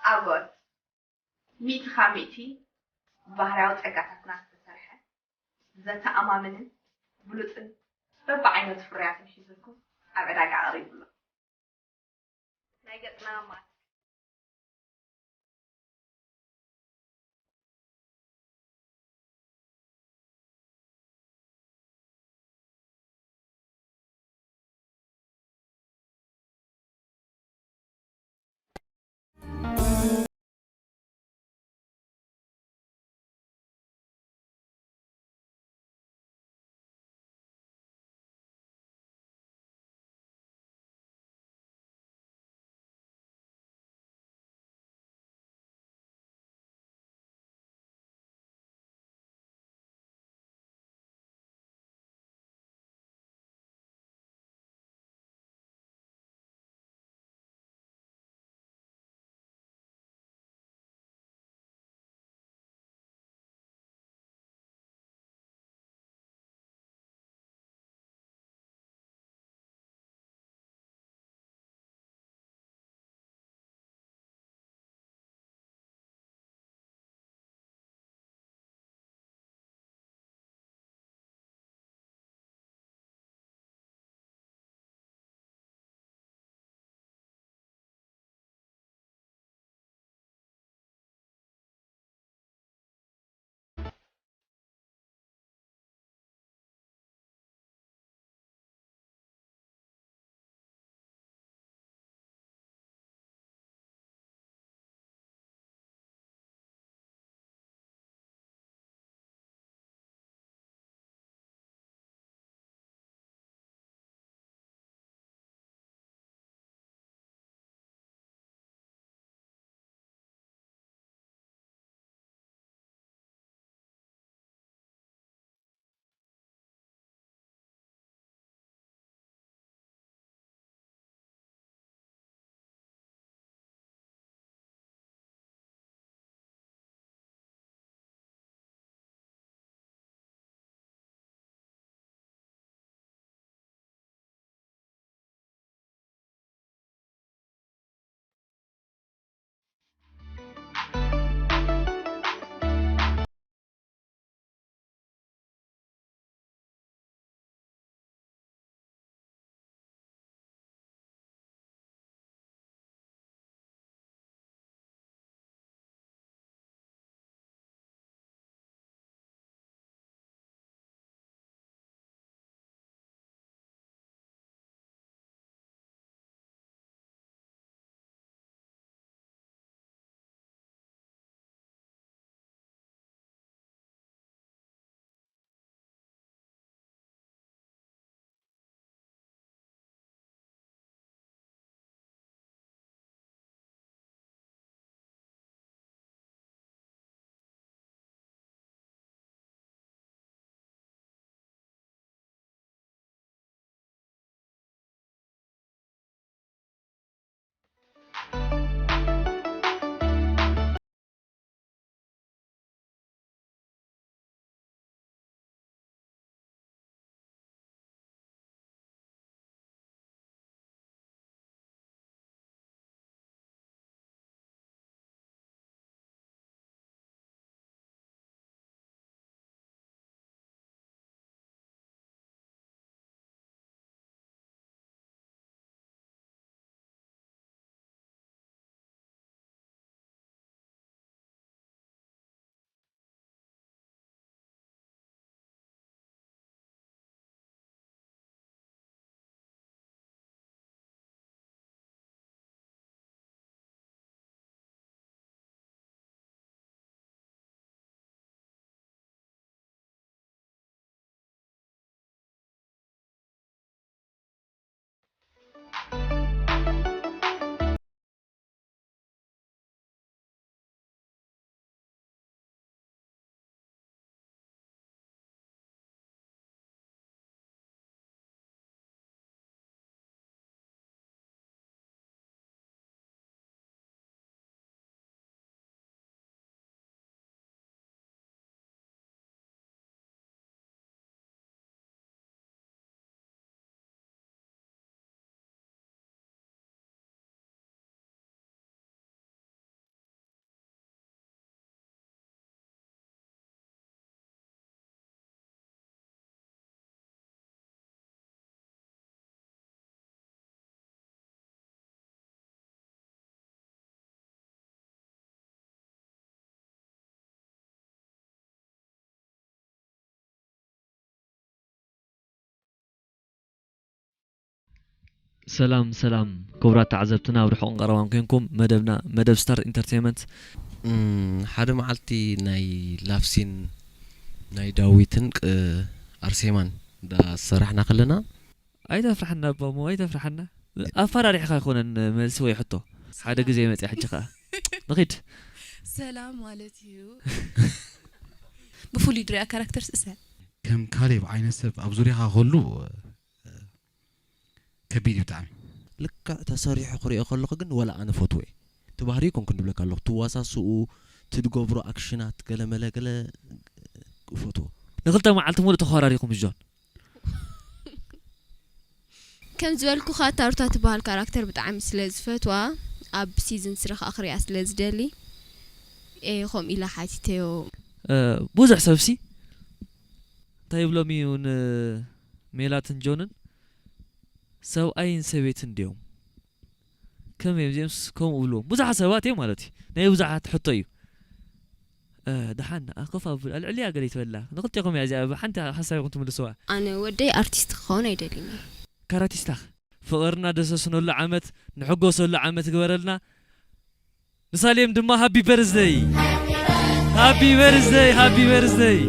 ኣጎት፣ ሚእቲ ካብ ሚእቲ ብባህርያዊ ጸጋታትና ዝተሰርሐ፣ ዘተኣማምንን ብሉጽን በብዓይነቱ ፍርያትን ሒዙልኩም ኣብ ዕዳጋ ቀሪቡ ኣሎ። ናይ ገጽና ማስክ። ሰላም ሰላም ክቡራት ተዓዘብትና፣ ኣብ ርሑቕን ቀረባን ኮንኩም መደብና መደብ ስታር ኢንተርቴይመንት። እም፣ ሓደ መዓልቲ ናይ ላፍሲን ናይ ዳዊትን ቅ-፣ ኣርሴማን እንዳሰራሕና ከለና ኣይተፍርሓና ኣቦሞ፣ ኣይተፍርሓና። ኣፈራሪሕኻ ኣይኮነን መልሲ ወይ ሕቶ። ሓደ ግዜ መጽያ ሕጂ ኸኣ። ንኺድ። ሰላም ማለት እዩ። ብፍሉይ ድሪያ ካራክተር ስእሰ። ከም ካሌብ ዓይነት ሰብ ኣብ ዙርያኻ ከሉ፣ እ፣ ከቢድ እዩ ብጣዕሚ። ልክዕ ተሰሪሑ ክሪኦ ከለኹ ግን ወላ ኣነ ፈትዎ እየ። እቲ ባህሪ ይኮንኩ ንብለካ ኣለኹ። ትዋሳስኡ፣ ትድገብሮ ኣክሽናት፣ ገለ መለ ገለ እፈትዎ። ንክልተ መዓልቲ ሙሉእ ተኾራሪኹም ጆን። ከም ዝበልኩኻ፣ ታሩታ ትበሃል ካራክተር ብጣዕሚ ስለ ዝፈትዋ፣ ኣብ ሲዝን ስሪ ኸኣ ክሪኣ ስለ ዝደሊ፣ ኤ፣ ከምኡ ኢላ ሓቲተዮ። እ፣ ብዙሕ ሰብሲ እንታይ ይብሎም እዩ ንሜላትን ጆንን፣ ሰብኣይን ሰበይትን ድዮም? ከመይ እዮም እዚኦምስ ከምኡ ብልዎም? ብዙሓት ሰባት እዮም ማለት እዩ። ናይ ብዙሓት ሕቶ እዩ። እ፣ ደሓን፣ ኣ፣ ኮፍ ኣብሉ፣ ኣልዕልያ ገለ ይትበላ። ንክልቴኹም እያ እዚኣ፣ ብሓንቲ ሓሳብ ኢኹም ትምልስዋ። ኣነ ወደይ ኣርቲስት ክኸውን ኣይደልን እየ። ካራቲስታ፣ ፍቕርና ደሰስነሉ ዓመት፣ ንሕጎሰሉ ዓመት ግበረልና። ንሳሌም ድማ ሃቢ በርዝደይ፣ ሃቢ በርዝደይ፣ ሃቢ በርዝደይ።